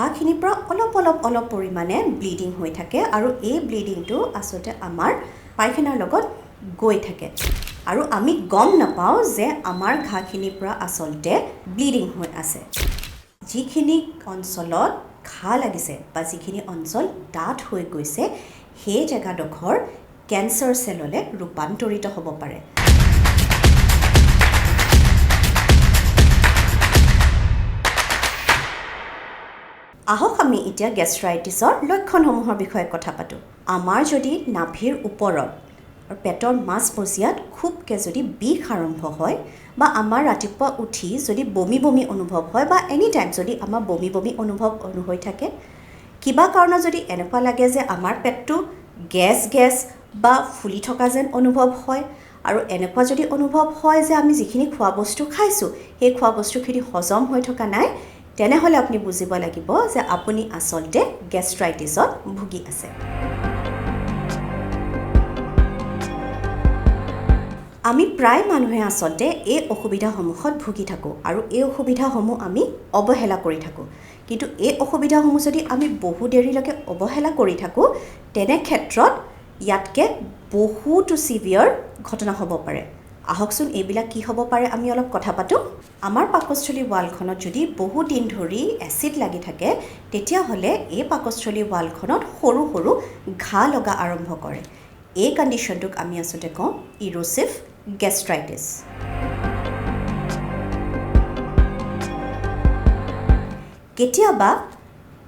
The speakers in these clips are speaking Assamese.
ঘাঁখিনিৰ পৰা অলপ অলপ অলপ পৰিমাণে ব্লিডিং হৈ থাকে আৰু এই ব্লিডিংটো আচলতে আমাৰ পায়খানাৰ লগত গৈ থাকে আৰু আমি গম নাপাওঁ যে আমাৰ ঘাঁখিনিৰ পৰা আচলতে ব্লিডিং হৈ আছে। যিখিনি অঞ্চলত ঘাঁ লাগিছে বা যিখিনি অঞ্চল ডাঠ হৈ গৈছে সেই জেগাডোখৰ কেঞ্চাৰ চেললৈ ৰূপান্তৰিত হ'ব পাৰে। আহক আমি এতিয়া গেষ্ট্ৰাইটিছৰ লক্ষণসমূহৰ বিষয়ে কথা পাতোঁ। আমাৰ যদি নাভিৰ ওপৰত আৰু পেটৰ মাজমজিয়াত খুবকৈ যদি বিষ আৰম্ভ হয় বা আমাৰ ৰাতিপুৱা উঠি যদি বমি বমি অনুভৱ হয় বা এনি টাইম যদি আমাৰ বমি বমি অনুভৱ হৈ থাকে, কিবা কাৰণত যদি এনেকুৱা লাগে যে আমাৰ পেটটো গেছ গেছ বা ফুলি থকা যেন অনুভৱ হয় আৰু এনেকুৱা যদি অনুভৱ হয় যে আমি যিখিনি খোৱা বস্তু খাইছোঁ সেই খোৱা বস্তুখিনি হজম হৈ থকা নাই, তেনেহ'লে আপুনি বুজিব লাগিব যে আপুনি আচলতে গেষ্ট্ৰাইটিছত ভুগি আছে। আমি প্ৰায় মানুহে আচলতে এই অসুবিধাসমূহত ভুগি থাকোঁ আৰু এই অসুবিধাসমূহ আমি অৱহেলা কৰি থাকোঁ। কিন্তু এই অসুবিধাসমূহ যদি আমি বহু দেৰিলৈকে অৱহেলা কৰি থাকোঁ তেনে ক্ষেত্ৰত ইয়াতকৈ বহুতো চিভিয়াৰ ঘটনা হ'ব পাৰে। আহকচোন এইবিলাক কি হ'ব পাৰে আমি অলপ কথা পাতোঁ। আমাৰ পাকস্থলী ৱালখনত যদি বহু দিন ধৰি এচিড লাগি থাকে তেতিয়াহ'লে এই পাকস্থলী ৱালখনত সৰু সৰু ঘাঁ লগা আৰম্ভ কৰে। এই কণ্ডিশ্যনটোক আমি আচলতে কওঁ ইৰ'চিভ গেষ্ট্ৰাইটিছ। কেতিয়াবা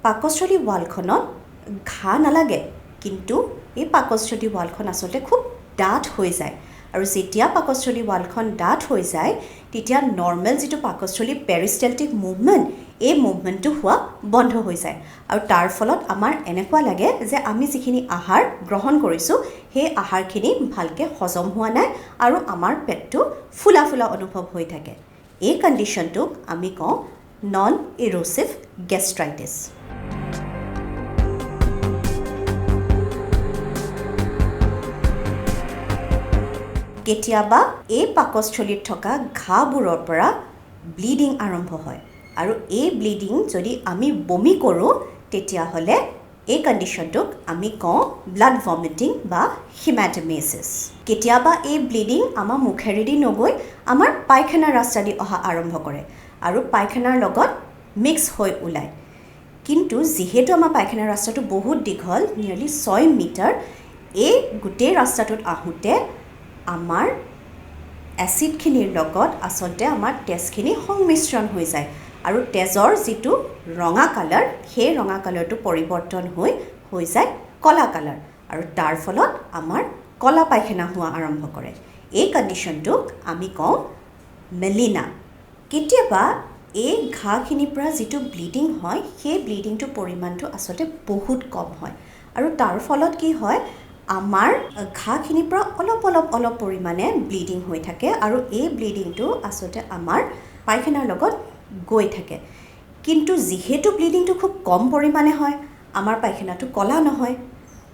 পাকস্থলী ৱালখনত ঘাঁ নালাগে, কিন্তু এই পাকস্থলী ৱালখন আচলতে খুব ডাঠ হৈ যায় আৰু যেতিয়া পাকস্থলী ৱালখন ডাঠ হৈ যায় তেতিয়া নৰ্মেল যিটো পাকস্থলী পেৰিষ্টেলটিক মুভমেণ্ট, এই মুভমেণ্টটো হোৱা বন্ধ হৈ যায় আৰু তাৰ ফলত আমাৰ এনেকুৱা লাগে যে আমি যিখিনি আহাৰ গ্ৰহণ কৰিছোঁ সেই আহাৰখিনি ভালকৈ হজম হোৱা নাই আৰু আমাৰ পেটটো ফুলা ফুলা অনুভৱ হৈ থাকে। এই কণ্ডিশ্যনটোক আমি কওঁ নন ইৰ'চিভ গেষ্ট্ৰাইটিছ। কেতিয়াবা এই পাকস্থলীত থকা ঘাঁবোৰৰ পৰা ব্লিডিং আৰম্ভ হয় আৰু এই ব্লিডিং যদি আমি বমি কৰোঁ তেতিয়াহ'লে এই কণ্ডিশ্যনটোক আমি কওঁ ব্লাড ভমিটিং বা হিমেটমেচিছ। কেতিয়াবা এই ব্লিডিং আমাৰ মুখেৰেদি নগৈ আমাৰ পায়খানাৰ ৰাস্তা দি অহা আৰম্ভ কৰে আৰু পায়খানাৰ লগত মিক্স হৈ ওলায়। কিন্তু যিহেতু আমাৰ পায়খানাৰ ৰাস্তাটো বহুত দীঘল, নিয়েৰলি 6 মিটাৰ, এই গোটেই ৰাস্তাটোত আহোঁতে আমাৰ এচিডখিনিৰ লগত আচলতে আমাৰ তেজখিনি সংমিশ্ৰণ হৈ যায় আৰু তেজৰ যিটো ৰঙা কালাৰ সেই ৰঙা কালাৰটো পৰিৱৰ্তন হৈ হৈ যায় ক'লা কালাৰ আৰু তাৰ ফলত আমাৰ ক'লা পায়খানা হোৱা আৰম্ভ কৰে। এই কণ্ডিশ্যনটোক আমি কওঁ মেলিনা। কেতিয়াবা এই ঘাঁখিনিৰ পৰা যিটো ব্লিডিং হয় সেই ব্লিডিংটোৰ পৰিমাণটো আচলতে বহুত কম হয় আৰু তাৰ ফলত কি হয়, আমাৰ ঘাঁখিনিৰ পৰা অলপ অলপ অলপ পৰিমাণে ব্লিডিং হৈ থাকে আৰু এই ব্লিডিংটো আচলতে আমাৰ পায়খানাৰ লগত গৈ থাকে। কিন্তু যিহেতু ব্লিডিংটো খুব কম পৰিমাণে হয় আমাৰ পায়খানাটো ক'লা নহয়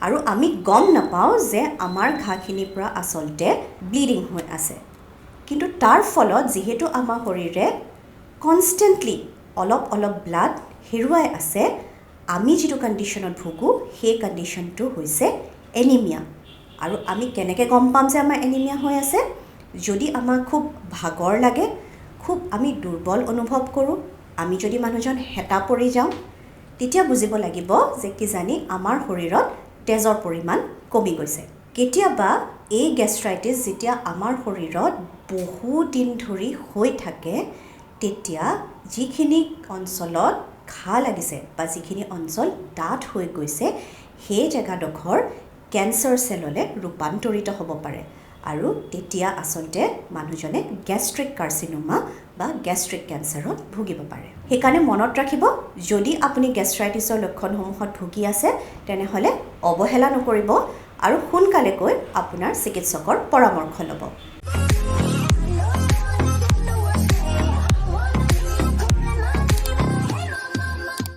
আৰু আমি গম নাপাওঁ যে আমাৰ ঘাঁখিনিৰ পৰা আচলতে ব্লিডিং হৈ আছে। কিন্তু তাৰ ফলত যিহেতু আমাৰ শৰীৰে কনষ্টেণ্টলি অলপ অলপ ব্লাড হেৰুৱাই আছে, আমি যিটো কণ্ডিশ্যনত ভুগোঁ সেই কণ্ডিশ্যনটো হৈছে এনিমিয়া। আৰু আমি কেনেকৈ গম পাম যে আমাৰ এনিমিয়া হৈ আছে? যদি আমাক খুব ভাগৰ লাগে, খুব আমি দুৰ্বল অনুভৱ কৰোঁ, আমি যদি মানুহজন হেতা পৰি যাওঁ, তেতিয়া বুজিব লাগিব যে কিজানি আমাৰ শৰীৰত তেজৰ পৰিমাণ কমি গৈছে। কেতিয়াবা এই গেষ্ট্ৰাইটিছ যেতিয়া আমাৰ শৰীৰত বহু দিন ধৰি হৈ থাকে তেতিয়া যিখিনি অঞ্চলত ঘাঁ লাগিছে বা যিখিনি অঞ্চল ডাঠ হৈ গৈছে সেই জেগাডোখৰ কেঞ্চাৰ চেললৈ ৰূপান্তৰিত হ'ব পাৰে আৰু তেতিয়া আচলতে মানুহজনে গেষ্ট্ৰিক কাৰ্চিনোমা বা গেষ্ট্ৰিক কেঞ্চাৰত ভুগিব পাৰে। সেইকাৰণে মনত ৰাখিব, যদি আপুনি গেষ্ট্ৰাইটিছৰ লক্ষণসমূহত ভুগি আছে তেনেহ'লে অৱহেলা নকৰিব আৰু সোনকালে গৈ আপোনাৰ চিকিৎসকৰ পৰামৰ্শ ল'ব।